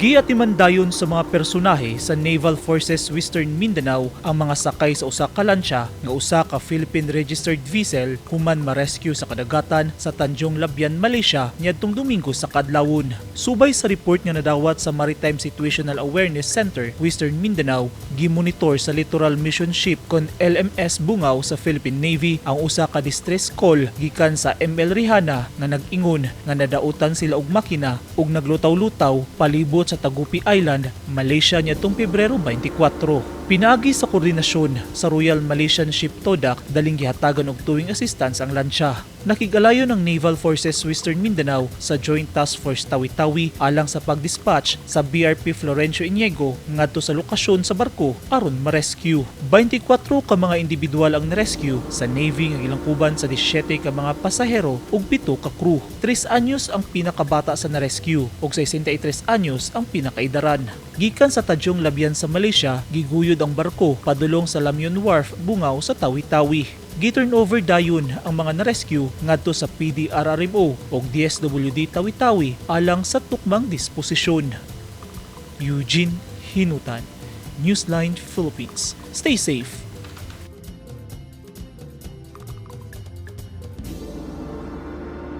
Giatiman dayon sa mga personahe sa Naval Forces Western Mindanao ang mga sakay sa usa ka lansya nga usa ka Philippine registered vessel human ma-rescue sa kadagatan sa Tanjung Labian, Malaysia niadtong Domingo sa kaadlawon. Subay sa report nga nadawat sa Maritime Situational Awareness Center, Western Mindanao, gimonitor sa Littoral Mission Ship kon LMS Bungaw sa Philippine Navy ang usa ka distress call gikan sa ML Rihana nga nag-ingon nga nadautan sila og makina ug naglutaw-lutaw palibot sa Tagupi Island, Malaysia niadtong Pebrero 24. Pinaagi sa koordinasyon sa Royal Malaysian Ship Todak, daling gihatagan og towing assistance ang lansya. Nakig-alayon ang Naval Forces Western Mindanao sa Joint Task Force Tawi-Tawi alang sa pagdispatch sa BRP Florencio Inigo ngadto sa lokasyon sa barko aron ma-rescue. 24 ka mga individual ang na-rescue sa Navy nga gilangkuban sa 17 ka mga pasahero ug 7 ka crew. 3 anyos ang pinakabata sa na-rescue ug 63 anyos ang pinakaidaran. Gikan sa Tanjung Labian sa Malaysia, giguyod ang barko padulong sa Lamyon Wharf, Bungaw sa Tawi-Tawi. Gi-turn over dayon ang mga na-rescue ngadto sa PDRRMO ug DSWD Tawi-Tawi alang sa tukmang disposisyon. Eugene Hinutan, Newsline Philippines. Stay safe.